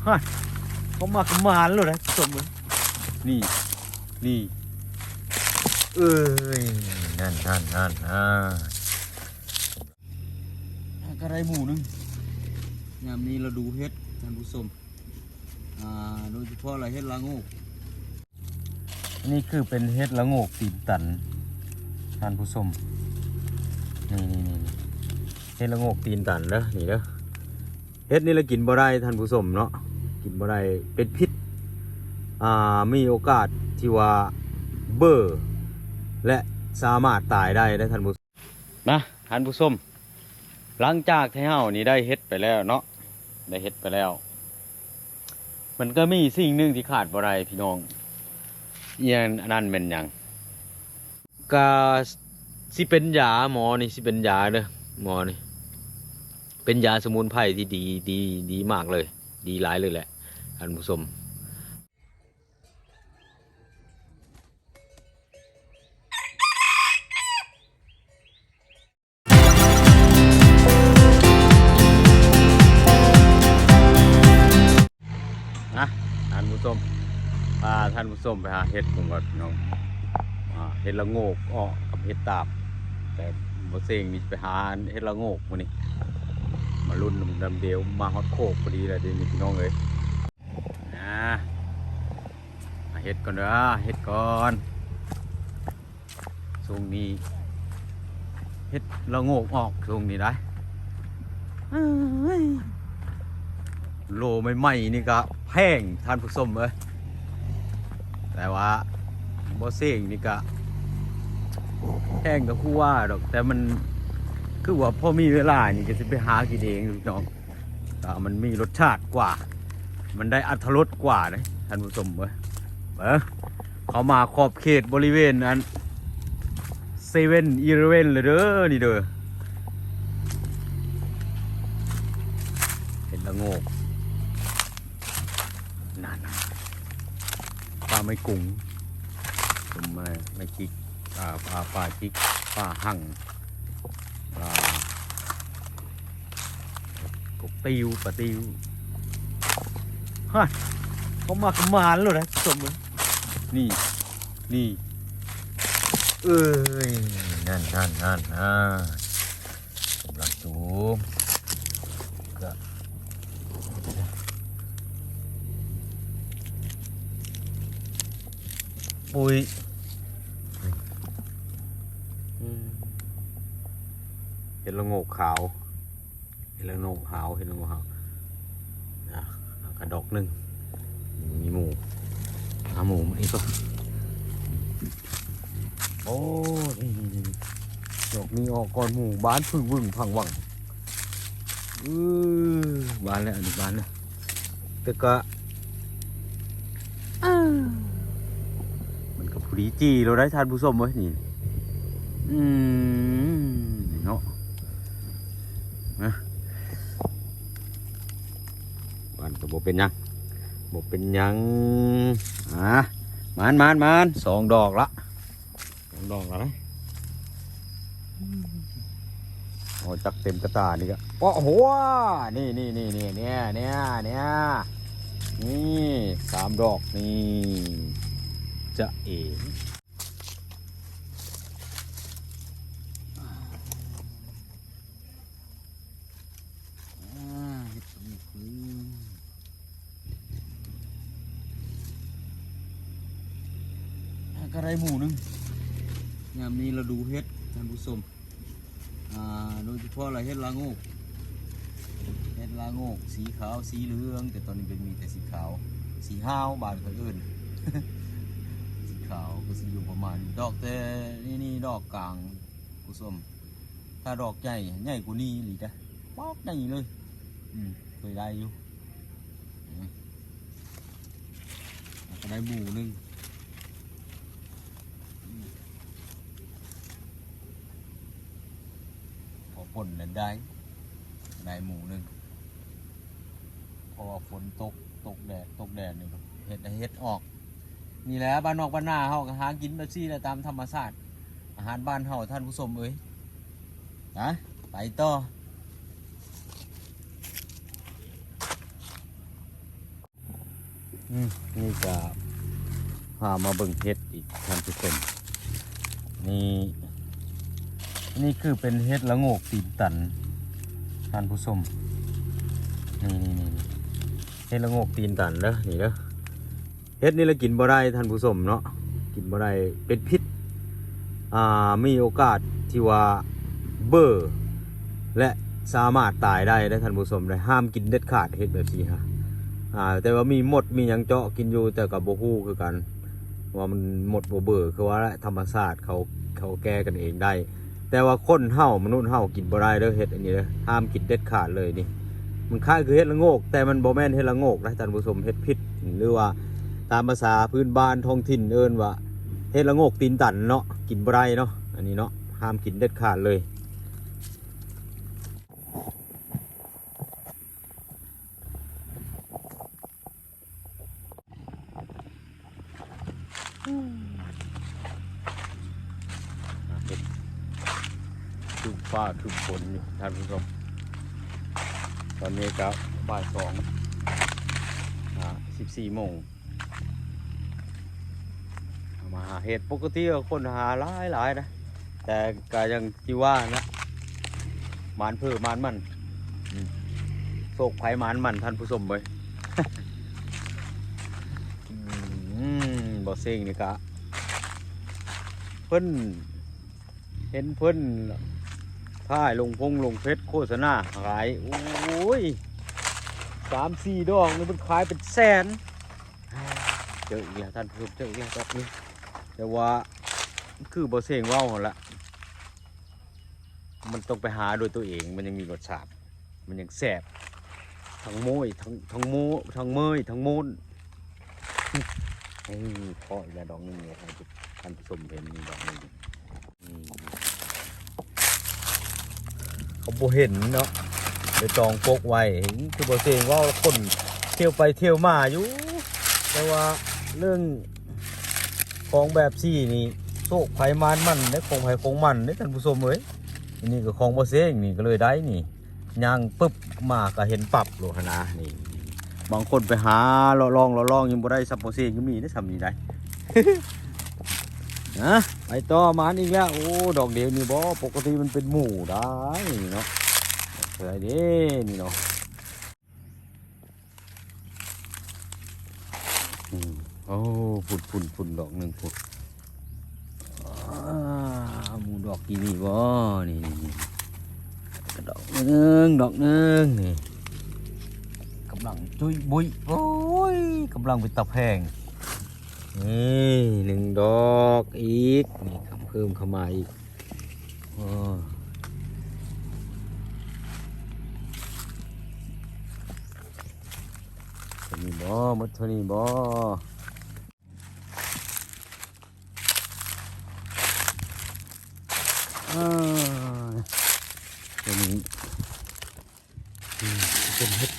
ຮະ ເຂົ້າມາກະໝານໂລດນະ ສົມເອີຍ ນີ້ ນີ້ ເອີຍ ນັ້ນໆໆໆ ກະໄດ້ໝູ່ໜຶ່ງ. ຍາມນີ້ລະດູເຫັດ ທ່ານຜູ້ຊົມ ອ່າ ໂດຍສະເພາະລະເຫັດລະໂງກ. ອັນນີ້ຄືເປັນເຫັດລະໂງກຕີນຕັນ ທ່ານຜູ້ຊົມ ນີ້ໆໆ ເຫັດລະໂງກຕີນຕັນເດີ ນີ້ເດີ. ເຫັດນີ້ລະກິນບໍ່ໄດ້ ທ່ານຜູ້ຊົມເນາະ ກິນບໍ່ໄດ້ ເປັນພິດ ອ່າ ມີໂອກາດທີ່ວ່າເບີ ແລະ ສາມາດຕາຍໄດ້ເດີ ທ່ານຜູ້ ນະ ທ່ານຜູ້ຊົມ ຫຼັງຈາກທີ່ເຮົານີ້ໄດ້ເຫັດໄປແລ້ວເນາະ ໄດ້ເຫັດໄປແລ້ວ ມັນກະມີສິ່ງໜຶ່ງທີ່ຂາດບໍ່ໄດ້ພີ່ນ້ອງ. ອີ່ຫຍັງ ອັນນັ້ນແມ່ນຫຍັງ? ກະຊິເປັນຢາ ໝໍນີ້ຊິເປັນຢາເດີ ໝໍນີ້ເປັນຢາສະໝຸນໄພທີ່ດີ ດີ ດີມາກເລີຍ ດີຫຼາຍເລີຍແຫຼະ ທ່ານຜູ້ຊົມ. ນະ ທ່ານຜູ້ຊົມ ພາທ່ານຜູ້ຊົມໄປຫາເຫັດເບິ່ງກ່ອນພີ່ນ້ອງ ອ່າ ເຫັດລະໂງກອອກກັບເຫັດຕາບ ແຕ່ບໍ່ເສັງນີ້ໄປຫາເຫັດລະໂງກມື້ນີ້ ມາລຸ້ນນຳດຽວ ມາຮອດໂຄກພໍດີແລ້ວເດນີ້ພີ່ນ້ອງເອີຍ. ອ່າ ເຮັດກ່ອນເດີ ເຮັດກ່ອນ. ຊ່ວງນີ້ເຫັດລະໂງກອອກ ຊ່ວງນີ້ໄດ໋. ໂລໃໝ່ໆນີ້ກະແພງ ທ່ານຜູ້ຊົມເອີຍ ແຕ່ວ່າບໍ່ເສັງນີ້ກະແພງກະຄືວ່າດອກ ແຕ່ມັນຄືວ່າພໍມີເວລານີ້ກະຊິໄປຫາກິນເອງພີ່ນ້ອງ. ກະມັນມີລົດຊາດກວ່າ ມັນໄດ້ອັດຖະລົດກວ່າເດ້ທ່ານຜູ້ຊົມເອີຍ. ເບິ່ງ ເຂົ້າມາຂອບເຂດບໍລິເວນອັນເຊເວັນອີເລເວັນແລ້ວເດີ ນີ້ເດີ ເຫັດລະໂງກ ນັ້ນ ປາໄມ້ກຸງ ຕົ້ນໄມ້ ໄມ້ຈິກ ອ່າ ປາ ປາຈິກ ປາຮັ່ງ ປາ ກົບຕິວ ປາຕິວ. ຮະ ເຂົ້າມາກະໝານໂລດນະ ສົມເອີຍ ນີ້ ນີ້ ເອີຍ ນັ້ນໆໆໆ ກຳລັງຈູມ ກະ ປຸ້ຍ ອືມ ເຫັດລະໂງກຂາວ ເຫັດລະໂງກຂາວ ເຫັດລະໂງກຂາວ ອ່ະ ກະດອກໜຶ່ງ ມີໝູ່ ຫາໝູ່ມາອີກກ່ອນ. ໂອ້ ນີ້ໆໆ ດອກນີ້ອອກກ່ອນໝູ່ ບານຜຶ່ງວຶ່ງພັງວັງ. ອື ບານແລ້ວ ອັນນີ້ບານແລ້ວ ແຕ່ກະ ເອີ ມັນກະພໍດີຈີ່ໂລດໄດ໋ທ່ານຜູ້ຊົມເອີຍ ນີ້ ອືມ ເນາະ ນະ ມັນກະບໍ່ເປັນຫຍັງ ບໍ່ເປັນຫຍັງ. ອ່າ ມານໆໆ ສອງດອກລະ ສອງດອກລະນະ ເອົາຈັກເຕັມກະຕານີ້ກະ ໂອ້ໂຫ ນີ້ໆໆໆ ນີ້ ນີ້ ນີ້ ນີ້ ນີ້ ສາມດອກນີ້ ຈະເອ. ອ່າ ເຮັດສຳເລັດເລີຍ ອ່າ ກະໄດ້ໝູ່ໜຶ່ງ. ຍາມນີ້ລະດູເຫັດ ທ່ານຜູ້ຊົມ ອ່າ ໂດຍສະເພາະລະເຫັດລະໂງກ ເຫັດລະໂງກສີຂາວ ສີເຫຼືອງ ແຕ່ຕອນນີ້ເປັນມີແຕ່ສີຂາວ ສີຫາວ ບ້ານເຂົາເອີ້ນ ສີຂາວ ກະຊິຢູ່ປະມານນີ້ ດອກແຕ່ນີ້ ນີ້ດອກກາງ ຜູ້ຊົມ ຖ້າດອກໃຫຍ່ ໃຫຍ່ກວ່ານີ້ອີ່ຫຼີເດ້ ປອກໃຫຍ່ເລີຍ ອືມ ເຄີຍໄດ້ຢູ່ ອືມ ກະໄດ້ໝູ່ໜຶ່ງ ອືມ ພໍພົ້ນນັ້ນໄດ້ ໄດ້ໝູ່ໜຶ່ງ ເພາະວ່າຝົນຕົກ ຕົກແດດ ຕົກແດດນີ້ ເຫັດ ເຫັດອອກ. ນີ້ແຫຼະ ບ້ານນອກບ້ານນາເຮົາກະຫາກິນແບບຊີ້ແຫຼະ ຕາມທຳມະຊາດ ອາຫານບ້ານເຮົາ ທ່ານຜູ້ຊົມເອີຍ. ນະ ໄປຕໍ່. ອືມ ນີ້ກະພາມາເບິ່ງເຫັດອີກທ່ານຜູ້ຊົມ. ນີ້ ນີ້ຄືເປັນເຫັດລະໂງກຕີນຕັນທ່ານຜູ້ຊົມ. ນີ້ໆໆ ເຫັດລະໂງກຕີນຕັນເດີ ນີ້ເດີ. ເຫັດນີ້ລະກິນບໍ່ໄດ້ທ່ານຜູ້ຊົມເນາະ ກິນບໍ່ໄດ້ ເປັນພິດ. ອ່າ ມີໂອກາດທີ່ວ່າເບີ ແລະ ສາມາດຕາຍໄດ້ເດ້ທ່ານຜູ້ຊົມເດ້. ຫ້າມກິນເດັດຂາດເຫັດແບບຊີ້ຫາ. ອ່າ ແຕ່ວ່າມີມົດມີຫຍັງເຈາະກິນຢູ່ ແຕ່ກໍບໍ່ຮູ້ຄືກັນວ່າມັນມົດບໍ່ເບີ. ຄືວ່າແຫຼະ ທຳມະຊາດເຂົາ ເຂົາແກ້ກັນເອງໄດ້. ແຕ່ວ່າຄົນເຮົາ ມະນຸດເຮົາກິນບໍ່ໄດ້ເດີ ເຫັດອັນນີ້ເດີ ຫ້າມກິນເດັດຂາດເລີຍນີ້. ມັນຄ້າຍຄືເຫັດລະໂງກ ແຕ່ມັນບໍ່ແມ່ນເຫັດລະໂງກນະທ່ານຜູ້ຊົມ ເຫັດພິດ ຫຼືວ່າຕາມພາສາພື້ນບ້ານທ້ອງຖິ່ນເອີ້ນວ່າເຫັດລະໂງກຕີນຕັນເນາະ ກິນບໍ່ໄດ້ເນາະ ອັນນີ້ເນາະ ຫ້າມກິນເດັດຂາດເລີຍ. ອືມ ເຫັດຄຶ້ມຟ້າຄຶ້ມຝົນຢູ່ທ່ານຜູ້ຊົມ. ຕອນນີ້ກໍບ່າຍສອງ ອ່າ ສິບສີ່ໂມງ. ມາຫາເຫັດ ປົກກະຕິຄົນຫາຫຼາຍໆນະ ແຕ່ກໍຢ່າງທີ່ວ່ານະ ໝານເຜໝານມັນ ອືມ ໂຊກໃຜໝານມັນທ່ານຜູ້ຊົມເອີຍ. ອືມ ບໍ່ເສັງນີ້ກະ ເພິ່ນ ເຫັນເພິ່ນຖ່າຍລົງຟົງລົງເຟສໂຄສະນາຂາຍ ໂອ້ຍ ສາມສີ່ດອກນີ້ເພິ່ນຂາຍເປັນແສນ. ເຈີອີກແລ້ວທ່ານຜູ້ຊົມ ເຈີອີກແລ້ວດອກໜຶ່ງ ແຕ່ວ່າຄືບໍ່ເສັງເວົ້າຫັ້ນລະ ມັນຕ້ອງໄປຫາໂດຍຕົວເອງ ມັນຍັງມີລົດຊາດ ມັນຍັງແຊບ ທັງໂມຍ ທັງ ທັງໂມ ທັງເມີຍ ທັງໂມນ. ນີ້ ພໍ້ອີກແລ້ວດອກໜຶ່ງ ທ່ານຜູ້ ທ່ານຜູ້ຊົມເຫັນນີ້ດອກໜຶ່ງ. ອືມ ເຂົາບໍ່ເຫັນເນາະ ໃບຕອງປົກໄວ້ ຄືບໍ່ເສັງເວົ້າ ຄົນທ່ຽວໄປທ່ຽວມາຢູ່. ແຕ່ວ່າເລື່ອງຂອງແບບຊີ້ນີ້ ໂຊກໃຜມານມັນເດ້ ຂອງໃຜຂອງມັນເດ້ທ່ານຜູ້ຊົມເອີຍ. ອັນນີ້ກໍຂອງບໍ່ເສັງນີ້ ກໍເລີຍໄດ້ນີ້. ຍ່າງປຶບມາກໍເຫັນປັບໂລດຫັ້ນນະ. ນີ້ ບາງຄົນໄປຫາເລາະລ່ອງ ເລາະລ່ອງ ຍັງບໍ່ໄດ້ ຊຳໂປເຊ ຍັງມີເດ້ ຊຳນີ້ໄດ໋. ນະ ໄປຕໍ່ ມາອີກແລ້ວ. ໂອ້ ດອກດຽວນີ້ບໍ ປົກກະຕິມັນເປັນໝູ່ໄດ໋ເນາະ. ເທົ່າໃດເດ້ນີ້ເນາະ. ອືມ ໂອ້ ພຸ້ນໆໆ ດອກໜຶ່ງພຸ້ນ. ອາ ໝູ່ດອກກີ່ນີ້ບໍ? ນີ້ໆໆ ດອກໜຶ່ງ ດອກໜຶ່ງນີ້ ກຳລັງຈຸ້ຍບຸ້ຍ. ໂອ້ຍ ກຳລັງເປັນຕາແພງ. ນີ້ໜຶ່ງດອກອີກ ນີ້ເພີ່ມເຂົ້າມາອີກ. ໂອ້ ເທົ່ານີ້ບໍ? ໝົດເທົ່ານີ້ບໍ? ອາ ຕົວນີ້ ອືມ ເປັນເຫັດ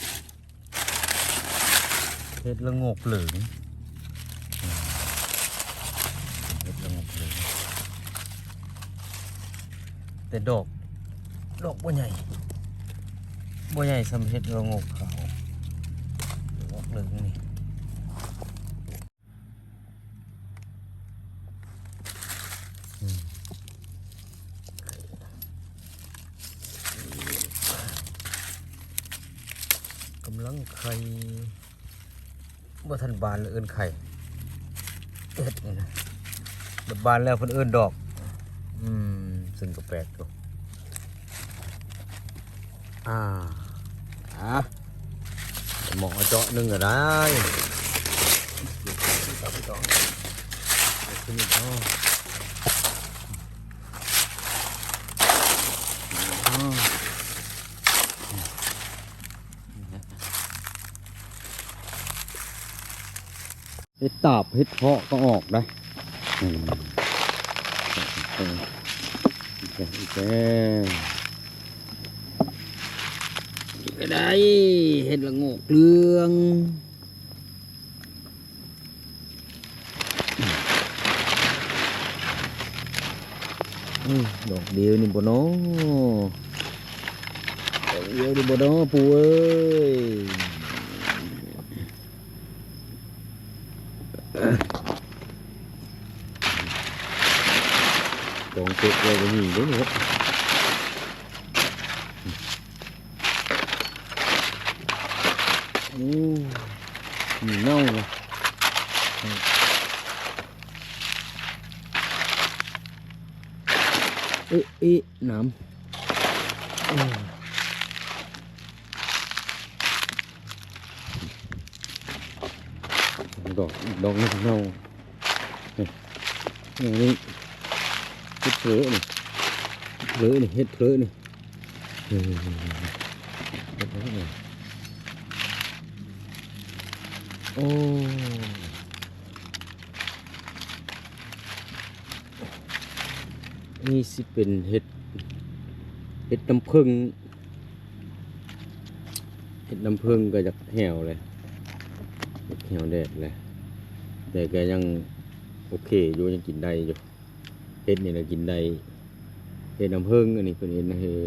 ເຫັດລະໂງກເຫຼືອງ ອືມ ເຫັດລະໂງກເຫຼືອງ ແຕ່ດອກ ດອກບໍ່ໃຫຍ່ ບໍ່ໃຫຍ່ສ່ຳເຫັດລະໂງກຂາວ ລະໂງກເຫຼືອງນີ້. ອືມ ກຳລັງໄຂ່ ບໍ່ທັນບານເອີ້ນໄຂ່ ເຫັດນີ້ນະ ບາດບານແລ້ວເພິ່ນເອີ້ນດອກ. ອືມ ເຊິ່ງກໍແປກຢູ່. ອ່າ ອ່າ ໝໍເຈາະໜຶ່ງກໍໄດ້ ເຫັດຕາບເຫັດເພາະກໍອອກໄດ໋. ອືມ ອີກແລ້ວ ອີກແລ້ວ ກໍໄດ້ ເຫັດລະໂງກເຫຼືອງ. ອືມ ດອກດຽວນີ້ບໍ່ນໍ? ດອກດຽວນີ້ບໍ່ນໍ ປູເອີຍ? ອືມ ກອງເປັກໄວ້ກໍມີເດ້ນີ້ເນາະ. ໂອ້ ມີເນົ່າເນາະ. ເອະ ເອະ ໜາມ ດອກ ດອກເນົ່າ. ນີ້ ນີ້ ເຫັດເຜີນີ້ ເຜີນີ້ ເຫັດເຜີນີ້ ເອີ ເຫັດເຜີນີ້. ໂອ້ ນີ້ຊິເປັນເຫັດ ເຫັດນ້ຳເຜິ້ງ. ເຫັດນ້ຳເຜິ້ງກໍຢາກແຫ້ວແຫຼະ ຢາກແຫ້ວແດດແຫຼະ ແຕ່ກໍຍັງໂອເຄຢູ່ ຍັງກິນໄດ້ຢູ່. ເຫັດນີ້ລະກິນໄດ້ ເຫັດນ້ຳເຜິ້ງ ອັນນີ້ເພິ່ນເອີ້ນ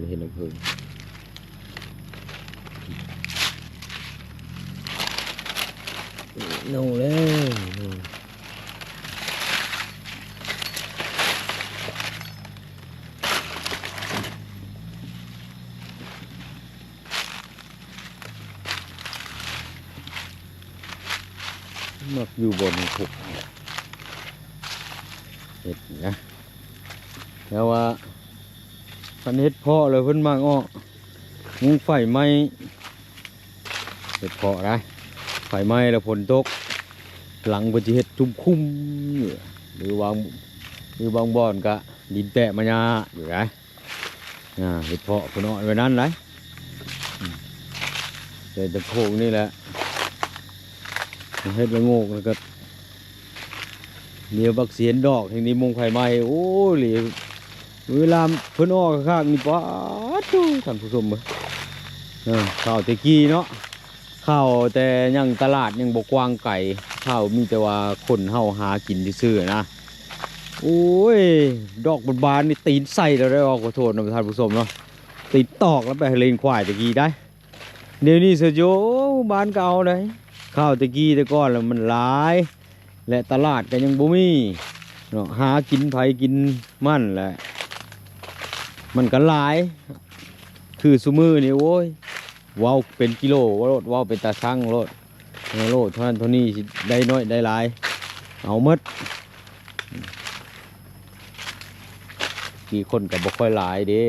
ເຫັດນ້ຳເຜິ້ງ. ເນົ່າແລ້ວ. ມັກຢູ່ບ່ອນຄົກເຫັດນະ ແຕ່ວ່າຄັນເຫັດເຜາະແລ້ວເພິ່ນມັກອອກ ມຸງໄຟໄໝ້. ເຫັດເຜາະນະ ໄຟໄໝ້ແລ້ວຝົນຕົກ ຫຼັງເພິ່ນຊິເຮັດຈຸ້ມຄຸມ ຫຼືບາງ ຫຼືບາງບ່ອນກະດິນແຕະມາຫຍ້າຢູ່ນະ. ອ່າ ເຫັດເຜາະເພິ່ນເອົາໄວ້ນັ້ນໄດ໋ ອືມ ແຕ່ຈຳໂຄກນີ້ແຫຼະ ເຮັດລະໂງກແລ້ວກໍ ດຽວບັກຊິເຫັນດອກແຫ່ງນີ້ມຸງໄຟໄໝ້. ໂອ້ຍ ເວລາເພິ່ນອອກຄັກໆນີ້ ປາດໂທ້ ທ່ານຜູ້ຊົມເອີຍ. ເອີ ຄາວແຕ່ກີ້ເນາະ ຄາວແຕ່ຍັງຕະຫຼາດຍັງບໍ່ກວ້າງໄກ ຄາວມີແຕ່ວ່າຄົນເຮົາຫາກິນຊື່ໆນະ. ໂອ້ຍ ດອກບານໆນີ້ຕີນໃສ່ແລ້ວເດ້ ຂໍໂທດນຳທ່ານຜູ້ຊົມເນາະ ຕີນຕອກແລ້ວໄປໃຫ້ລ້ຽງຄວາຍແຕ່ກີ້ໄດ໋. ດຽວນີ້ສະໂຈ ໂອ້ ບ້ານກໍເອົາໄດ໋ ຄາວແຕ່ກີ້ແຕ່ກ່ອນລະມັນຫຼາຍ ແລະຕະຫຼາດກໍຍັງບໍ່ມີເນາະ ຫາກິນໃຜກິນມັນແຫຼະ ມັນກໍຫຼາຍ. ຄືຊຸມື້ນີ້ ໂອ້ຍ ເວົ້າເປັນກິໂລໂລດ ເວົ້າເປັນຕາຊັ່ງໂລດ ເອີ ໂລເທົ່ານັ້ນເທົ່ານີ້ ຊິໄດ້ໜ້ອຍໄດ້ຫຼາຍ ເອົາໝົດ. ທີ່ຄົນກໍບໍ່ຄ່ອຍຫຼາຍເດ້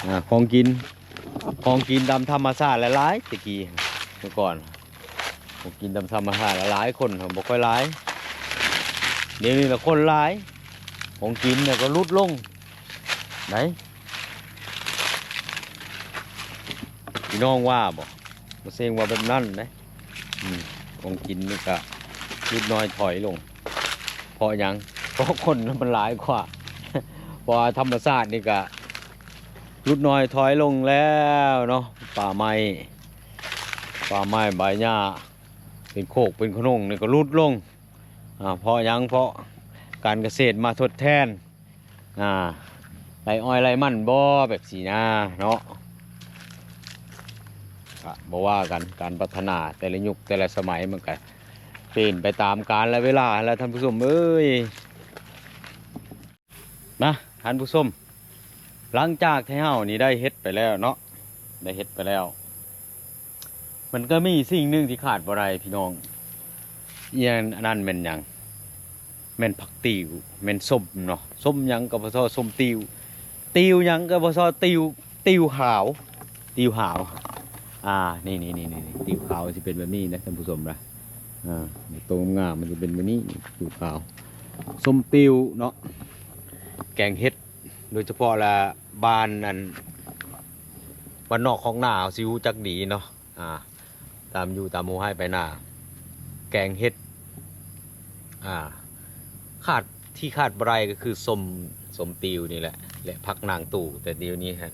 ອ່າ ຂອງກິນ ຂອງກິນຕາມທຳມະຊາດຫຼາຍໆ ແຕ່ກີ້ ແຕ່ກ່ອນ ຂອງກິນຕາມທຳມະຊາດຫຼາຍໆ ຄົນບໍ່ຄ່ອຍຫຼາຍ. ດຽວນີ້ລະຄົນຫຼາຍ ຂອງກິນນະກໍຫຼຸດລົງໄດ໋ ພີ່ນ້ອງວ່າບໍ່? ບໍ່ເສັງວ່າແບບນັ້ນເດ້. ອືມ ຂອງກິນນີ້ກະຫຼຸດນ້ອຍຖອຍລົງ ເພາະຫຍັງ? ເພາະຄົນມັນຫຼາຍກວ່າ ເພາະວ່າທຳມະຊາດນີ້ກະຫຼຸດນ້ອຍຖອຍລົງແລ້ວເນາະ. ປ່າໄມ້ ປ່າໄມ້ໃບຫຍ້າ ເປັນໂຄກເປັນຂະໜົງນີ້ກໍຫຼຸດລົງ. ອາ ເພາະຫຍັງ? ເພາະການກະເສດມາທົດແທນ ອາ ໄລ່ອ້ອຍໄລ່ມັນບໍ່ ແບບຊີ້ນາເນາະ. ກະບໍ່ວ່າກັນ ການພັດທະນາແຕ່ລະຍຸກແຕ່ລະສະໄໝ ມັນກະປ່ຽນໄປຕາມການລະເວລາແຫຼະທ່ານຜູ້ຊົມເອີຍ. ນະ ທ່ານຜູ້ຊົມ ຫຼັງຈາກທີ່ເຮົານີ້ໄດ້ເຫັດໄປແລ້ວເນາະ ໄດ້ເຫັດໄປແລ້ວ ມັນກໍມີສິ່ງໜຶ່ງທີ່ຂາດບໍ່ໄດ້ພີ່ນ້ອງ. ອີ່ຫຍັງອັນນັ້ນແມ່ນຫຍັງ? ແມ່ນຜັກຕິ້ວ ແມ່ນສົ້ມເນາະ. ສົ້ມຫຍັງກໍບໍ່ຊໍ້ສົ້ມຕິ້ວ ຕິ້ວຫຍັງກໍບໍ່ຊໍ້ຕິ້ວ ຕິ້ວຂາວ ຕິ້ວຂາວ. ອາ ນີ້ໆໆໆ ຕິ້ວຂາວຊິເປັນແບບນີ້ນະທ່ານຜູ້ຊົມນະ. ອາ ໂຕງາມໆ ມັນຊິເປັນແບບນີ້ ຕິ້ວຂາວ ສົ້ມຕິ້ວເນາະ ແກງເຫັດ. ໂດຍສະເພາະລະບ້ານອັນ ບ້ານນອກຄອກນາ ເຮົາຊິຮູ້ຈັກດີເນາະ. ອາ ຕາມຢູ່ຕາມໂຮໄຮ່ໄປນາ ແກງເຫັດ. ອາ ຂາດ ທີ່ຂາດບໍ່ໄດ້ກໍຄືສົ້ມ ສົ້ມຕິ້ວນີ້ແຫຼະ ແລະ ຜັກນາງຕູ່. ແຕ່ດຽວນີ້ຫັ້ນ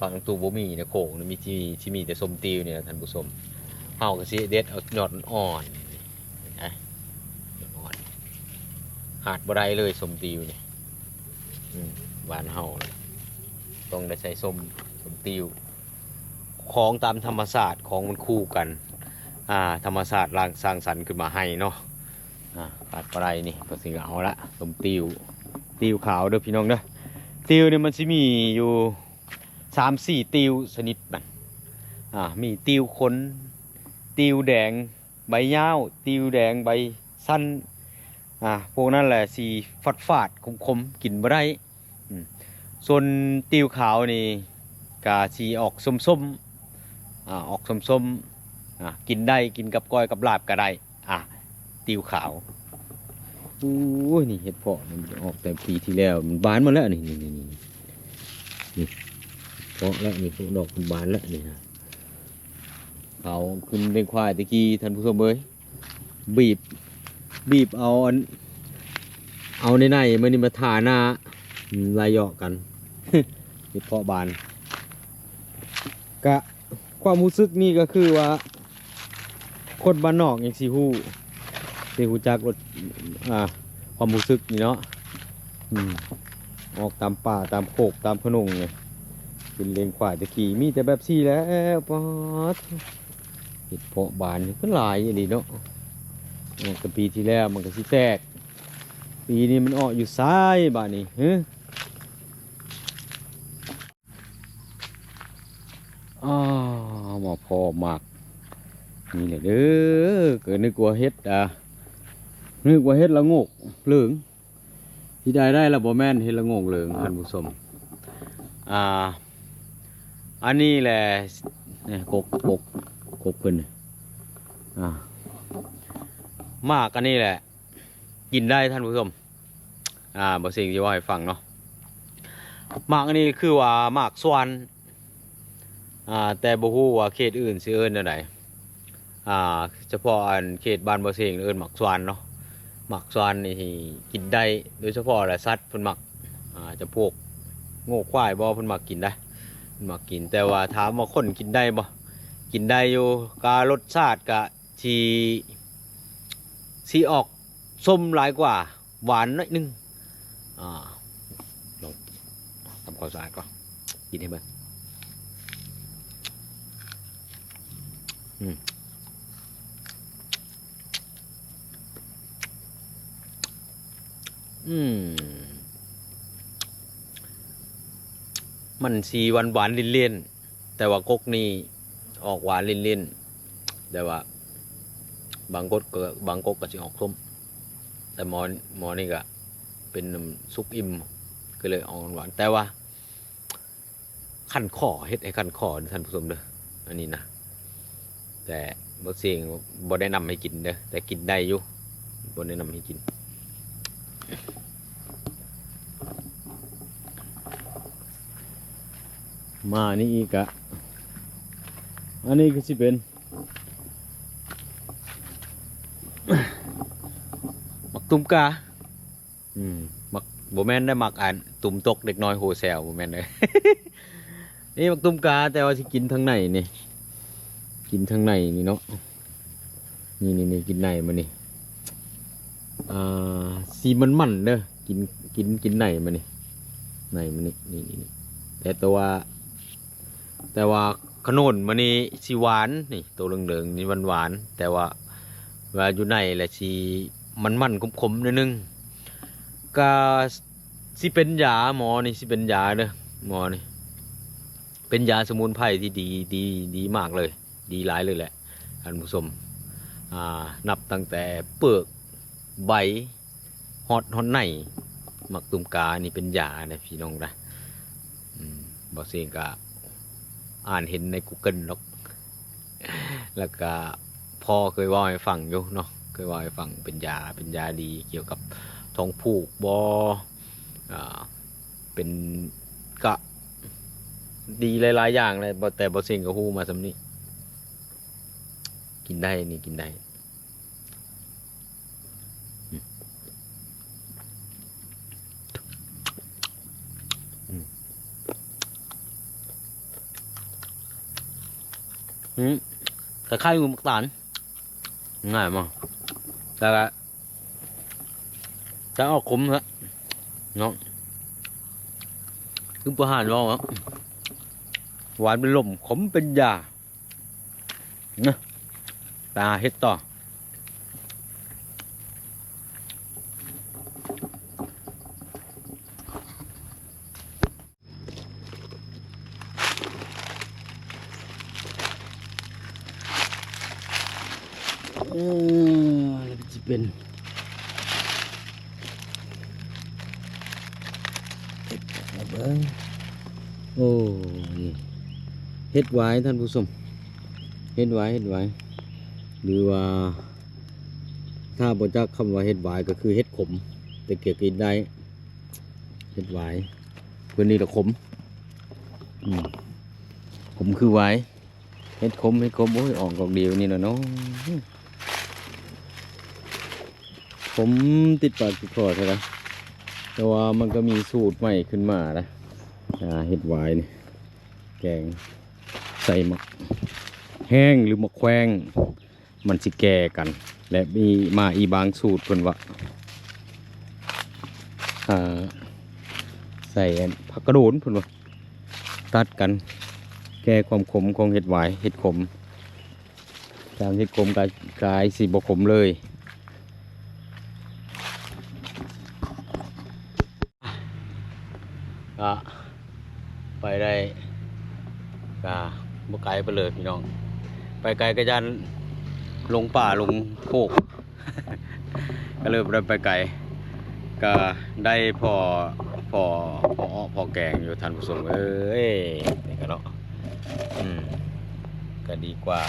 ຜັກນາງຕູ່ບໍ່ມີໃນໂຄກນີ້ ມີທີ່ ທີ່ມີແຕ່ສົ້ມຕິ້ວນີ້ແຫຼະທ່ານຜູ້ຊົມ. ເຮົາກໍຊິເດັດເອົາຍອດອ່ອນໆ ນະ ຍອດອ່ອນ ຂາດບໍ່ໄດ້ເລີຍສົ້ມຕິ້ວນີ້. ອືມ ບ້ານເຮົາຕ້ອງໄດ້ໃຊ້ສົ້ມ ສົ້ມຕິ້ວ ຂອງຕາມທຳມະຊາດ ຂອງມັນຄູ່ກັນ. ອາ ທຳມະຊາດສ້າງ ສ້າງສັນຂຶ້ນມາໃຫ້ເນາະ. ອ່າ ຂາດບໍ່ໄດ້ນີ້ ເພິ່ນຊິເອົາລະ ຕົ້ມຕິ້ວ ຕິ້ວຂາວເດີພີ່ນ້ອງເດີ. ຕິ້ວນີ້ມັນຊິມີຢູ່ສາມສີ່ຕິ້ວຊະນິດມັນ ອ່າ ມີຕິ້ວຂົນ ຕິ້ວແດງໃບຍາວ ຕິ້ວແດງໃບສັ້ນ ອ່າ ພວກນັ້ນແຫຼະຊິຝາດໆ ຂົມໆ ກິນບໍ່ໄດ້. ອືມ ສ່ວນຕິ້ວຂາວນີ້ກະຊິອອກສົ້ມໆ ອ່າ ອອກສົ້ມໆ ອ່າ ກິນໄດ້ ກິນກັບກ້ອຍກັບລາບກະໄດ້ ອ່າ ຕິ້ວຂາວ. ໂອ້ຍ ນີ້ເຫັດເຜາະ ມັນອອກແຕ່ປີທີ່ແລ້ວ ມັນບານໝົດແລ້ວ ນີ້ ນີ້ ນີ້ ນີ້ ນີ້ ເຜາະແລ້ວ ນີ້ ດອກມັນບານແລ້ວ ນີ້ນະ. ເຂົາຂຶ້ນເລ້ງຄວາຍແຕ່ກີ້ ທ່ານຜູ້ຊົມເອີຍ ບີບ ບີບເອົາອັນ ເອົາໃນໃນມັນນີ້ມາທາໜ້າ ອືມ ໄລ່ເຍາະກັນ ເຮັດເພາະບານ. ກະຄວາມຮູ້ສຶກນີ້ກໍຄືວ່າ ຄົນບ້ານນອກຍັງຊິຮູ້ ຊິຮູ້ຈັກລົດ ອ່າ ຄວາມຮູ້ສຶກນີ້ເນາະ. ອືມ ອອກຕາມປ່າຕາມໂຄກຕາມຂະໜົງນີ້ ເປັນເລ້ງຄວາຍແຕ່ກີ້ ມີແຕ່ແບບຊີ້ແຫຼະ. ປາດ ເຫັດເຜາະບານນີ້ກໍຫຼາຍອີ່ຫຼີເນາະ. ອອກແຕ່ປີທີ່ແລ້ວມັນກໍຊິແຕກ ປີນີ້ມັນອອກຢູ່ໃສບາດນີ້ ຮຶ? ອ້າວ ມາພໍ້ໝາກນີ້ແຫຼະເດີ. ກໍນຶກວ່າເຫັດ ອ່າ ນຶກວ່າເຫັດລະໂງກເຫຼືອງ ທີ່ໄດ້ໄດ້ລະບໍ່ແມ່ນເຫັດລະໂງກເຫຼືອງ ທ່ານຜູ້ຊົມ. ອ່າ ອັນນີ້ແຫຼະ ນີ້ ກົກ ກົກ ກົກເພິ່ນ ອ່າ ໝາກອັນນີ້ແຫຼະ ກິນໄດ້ທ່ານຜູ້ຊົມ. ອ່າ ບໍ່ເສັງຊິເວົ້າໃຫ້ຟັງເນາະ ໝາກອັນນີ້ຄືວ່າໝາກສວານ ອ່າ ແຕ່ບໍ່ຮູ້ວ່າເຂດອື່ນຊິເອີ້ນແນວໃດ. ອ່າ ສະເພາະອັນເຂດບ້ານບໍ່ເສັງເອີ້ນໝາກສວານເນາະ. ໝາກສວານນີ້ກິນໄດ້ ໂດຍສະເພາະລະສັດເພິ່ນມັກ ອ່າ ຈຳພວກງົວຄວາຍບໍ່ ເພິ່ນມັກກິນໄດ໋ ເພິ່ນມັກກິນ. ແຕ່ວ່າຖາມວ່າຄົນກິນໄດ້ບໍ່ ກິນໄດ້ຢູ່ ກະລົດຊາດກະ ຊິ ຊິອອກສົ້ມຫຼາຍກວ່າຫວານໜ້ອຍໜຶ່ງ. ອ່າ ລອງທຳຄວາມສະອາດກ່ອນ ກິນໃຫ້ເບິ່ງ. ອືມ ອືມ ມັນຊິຫວານໆ ຫຼິ້ນໆ ແຕ່ວ່າກົກນີ້ອອກຫວານຫຼິ້ນໆ ແຕ່ວ່າບາງກົກກໍ ບາງກົກກໍຊິອອກສົ້ມ ແຕ່ໝໍ ໝໍນີ້ກໍເປັນສຸກອີ່ມ ກໍເລີຍອອກຫວານໆ ແຕ່ວ່າຄັນຄໍ ເຮັດໃຫ້ຄັນຄໍເດີທ່ານຜູ້ຊົມເດີ ອັນນີ້ນະ. ແຕ່ບໍ່ເສັງ ບໍ່ແນະນຳໃຫ້ກິນເດີ ແຕ່ກິນໄດ້ຢູ່ ບໍ່ແນະນຳໃຫ້ກິນ. ມານີ້ອີກກະ ອັນນີ້ກໍຊິເປັນ ໝາກຕຸ່ມກາ ອືມ ໝາກ ບໍ່ແມ່ນໄດ້ໝາກອັນຕຸ່ມຕົກເດັກນ້ອຍໂຮແຊວ ບໍ່ແມ່ນເດີ. ນີ້ໝາກຕຸ່ມກາ ແຕ່ວ່າຊິກິນທາງໃນນີ້ ກິນທາງໃນນີ້ເນາະ. ນີ້ໆໆ ກິນໃນມັນນີ້ ອ່າ ສີມັນໆເດີ ກິນ ກິນ ກິນໃນມັນນີ້ ໃນມັນນີ້ ນີ້ໆ ແຕ່ຕົວ ແຕ່ວ່າຂະໜູນມັນນີ້ຊິຫວານ ນີ້ໂຕເຫຼືອງໆນີ້ຫວານໆ ແຕ່ວ່າເວລາຢູ່ໃນແລ້ວຊິມັນໆ ຂົມໆ ໜ້ອຍໜຶ່ງ. ກະຊິເປັນຢາ ໝໍນີ້ຊິເປັນຢາເດີ ໝໍນີ້ເປັນຢາສະໝຸນໄພທີ່ດີ ດີ ດີມາກເລີຍ ດີຫຼາຍເລີຍແຫຼະທ່ານຜູ້ຊົມ. ອ່າ ນັບຕັ້ງແຕ່ເປືອກ ໃບ ຮອດ ຮອດໃນ ໝາກຕຸ່ມການີ້ເປັນຢາເດ້ພີ່ນ້ອງນະ. ອືມ ບໍ່ເສັງກະອ່ານເຫັນໃນ Google ດອກ ແລ້ວກະພໍ່ເຄີຍເວົ້າໃຫ້ຟັງຢູ່ເນາະ ເຄີຍເວົ້າໃຫ້ຟັງ ເປັນຢາ ເປັນຢາດີ ກ່ຽວກັບທ້ອງຜູກບໍ ອ່າ ເປັນ ກະດີຫຼາຍໆຢ່າງແຫຼະ ແຕ່ບໍ່ເສັງກໍຮູ້ມາສ່ຳນີ້. ກິນໄດ້ ນີ້ກິນໄດ້. ອືມ ອືມ ຄ້າຍໆ ໝາກຕານ ງ່າຍມາກ ແຕ່ວ່າ ແຕ່ອອກຂົມແລ້ວເນາະ ຄືປະຫານເວົ້າເນາະ ຫວານເປັນລົມ ຂົມເປັນຢາ. ນະ ໄປຫາເຮັດຕໍ່. ເອີ ແລ້ວມັນຊິເປັນ ເກັບເອົາເບິ່ງ. ໂອ້ ນີ້ເຫັດຫວາຍທ່ານຜູ້ຊົມ ເຫັດຫວາຍ ເຫັດຫວາຍ ຫຼືວ່າ ຖ້າບໍ່ຈັກຄຳວ່າເຫັດຫວາຍກໍຄືເຫັດຂົມ ແຕ່ກະກິນໄດ້ ເຫັດຫວາຍ ເພິ່ນນີ້ລະຂົມ ອືມ ຂົມຄືຫວາຍ ເຫັດຂົມ ເຫັດຂົມ ໂອ້ຍ ອອກດອກດຽວນີ້ລະເນາະ ຂົມຕິດປາກຕິດຄໍເທົ່າໃດ ແຕ່ວ່າມັນກໍມີສູດໃໝ່ຂຶ້ນມານະ ອ່າ ເຫັດຫວາຍນີ້ ແກງໃສ່ໝາກແຮງ ຫຼືໝາກແຂວງ ມັນຊິແກ່ກັນ ແລະ ມີມາອີກບາງສູດເພິ່ນວ່າ ອ່າ ໃສ່ອັນຜັກກະໂດນເພິ່ນວ່າ ຕັດກັນ ແກ່ຄວາມຂົມຂອງເຫັດຫວາຍ ເຫັດຂົມ ຈາກເຫັດຂົມກະກາຍຊິບໍ່ຂົມເລີຍ. ກະໄປໄດ້ກະບໍ່ໄກປານໃດພີ່ນ້ອງ ໄປໄກກະຢ້ານຫຼົງປ່າຫຼົງໂພກ ກະເລີຍບໍ່ໄດ້ໄປໄກ ກະໄດ້ພໍ ພໍ ພໍເອາະພໍແກງຢູ່ທ່ານຜູ້ຊົມເອີຍ ນີ້ກະເນາະ ອືມ ກະດີກວ່າ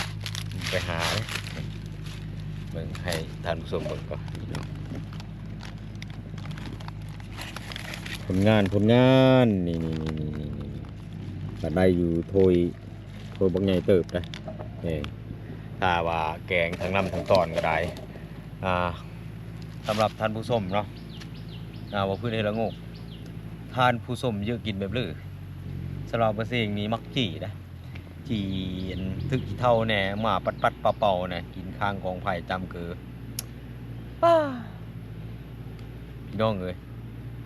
ໄປຫາ ເບິ່ງໃຫ້ທ່ານຜູ້ຊົມເບິ່ງກ່ອນ ຜົນງານ ຜົນງານ ນີ້ໆໆໆ ກະໄດ້ຢູ່ຖ້ວຍ ຖ້ວຍບັກໃຫຍ່ເຕີບໄດ໋ ເອີ ຖ້າວ່າແກງທັງນ້ຳທັງຕອນກະໄດ້ ອ່າ ສຳລັບທ່ານຜູ້ຊົມເນາະ ອ່າ ວ່າພື້ນເຫັດລະໂງກ ທ່ານຜູ້ຊົມເຍາະກິນແບບເລີ ສຳລັບວ່າເສັງນີ້ມັກຈີ່ນະ ຈີ່ອັນຖືກຂີ້ເຖົ່າແດ່ ມາປັດໆເປົ່າໆນະ ກິນຄາງກອງໄຟຈຳເກີ ປ້າ ພີ່ນ້ອງເອີຍ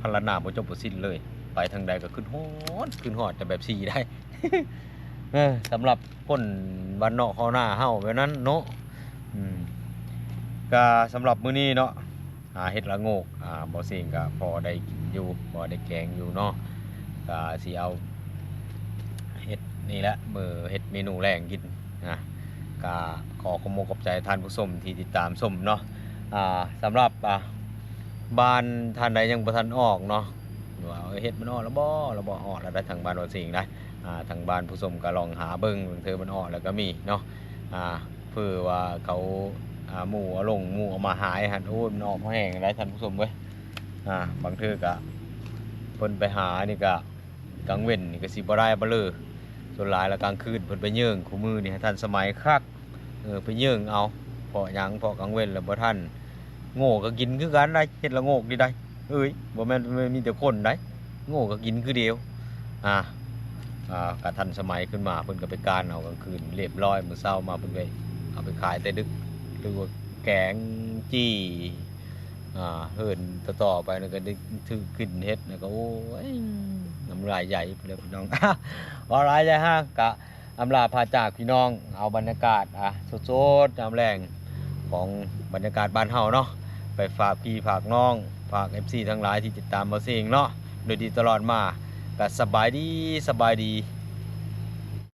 ພັນລະນາບໍ່ຈົບບໍ່ສິ້ນເລີຍ ໄປທາງໃດກໍຄຶດຮອດ ຄຶດຮອດແຕ່ແບບຊີ້ໄດ໋ ເອີ ສຳລັບຄົນບ້ານນອກເຮົານາເຮົາແບບນັ້ນເນາະ ອືມ ກະສຳລັບມື້ນີ້ເນາະ ຫາເຫັດລະໂງກ ອ່າ ບໍ່ເສັງກະພໍໄດ້ກິນຢູ່ ພໍໄດ້ແກງຢູ່ເນາະ ກະຊິເອົາເຮັດນີ້ແຫຼະ ມື້ເຮັດເມນູແລງກິນນະ ກະຂໍຂອບອົກຂອບໃຈທ່ານຜູ້ຊົມທີ່ຕິດຕາມຊົມເນາະ ອ່າ ສຳລັບ ອ່າ ບ້ານທ່ານໃດຍັງບໍ່ທັນອອກເນາະ ວ່າເຮັດມັນອອກແລ້ວບໍ່ ແລ້ວບໍ່ ອອກແລ້ວໄດ໋ ທາງບ້ານບໍ່ເສັງນະ ອ່າ ທາງບ້ານຜູ້ຊົມກະລອງຫາເບິ່ງ ບາງເທື່ອມັນອອກແລ້ວກະມີເນາະ ອ່າ ເພື່ອວ່າເຂົາ ອ່າ ໝູເອົາລົງ ໝູເອົາມາຫາຍຫັ້ນ ໂອ້ຍ ມັນອອກແຮງໄດ໋ທ່ານຜູ້ຊົມເອີຍ ອ່າ ບາງເທື່ອກະເພິ່ນໄປຫານີ້ກະ ກາງເວັນນີ້ກະຊິບໍ່ໄດ້ປານໃດ ສ່ວນຫຼາຍລະກາງຄືນເພິ່ນໄປເຍີ້ງ ຄູ່ມື້ນີ້ໃຫ້ທັນສະໄໝຄັກ ເອີ ໄປເຍີ້ງເອົາ ເພາະຫຍັງ ເພາະກາງເວັນລະບໍ່ທັນ ໂງ່ກະກິນຄືກັນໄດ໋ ເຫັດລະໂງກນີ້ໄດ໋ ເອີຍ ບໍ່ແມ່ນມີແຕ່ຄົນໄດ໋ ໂງ່ກະກິນຄືດຽວ ອ່າ ອ່າ ກະທັນສະໄໝຂຶ້ນມາ ເພິ່ນກະໄປການເອົາກາງຄືນລຽບຮ້ອຍ ມື້ເຊົ້າມາເພິ່ນກະເອົາໄປຂາຍແຕ່ດຶກ ຫຼືວ່າແກງຈີ່ ອ່າ ເຫີນຕໍ່ໆໄປນັ້ນກະໄດ້ຖືກກິນເຫັດ ແລ້ວກະ ໂອ້ຍ ນ້ຳລາຍໄຫຼພຸ້ນແຫຼະພີ່ນ້ອງ ເວົ້າຫຼາຍຢ່າຮາ ກະອຳລາພາຈາກພີ່ນ້ອງ ເອົາບັນຍາກາດ ອ່າ ສົດໆຍາມແລງຂອງບັນຍາກາດບ້ານເຮົາເນາະ ໄປຝາກພີ່ຝາກນ້ອງ ຝາກເອັຟຊີທັງຫຼາຍທີ່ຕິດຕາມບ່າວເສັງເນາະ ໂດຍດີຕະຫຼອດມາ ກະສະບາຍດີ ສະບາຍດີ.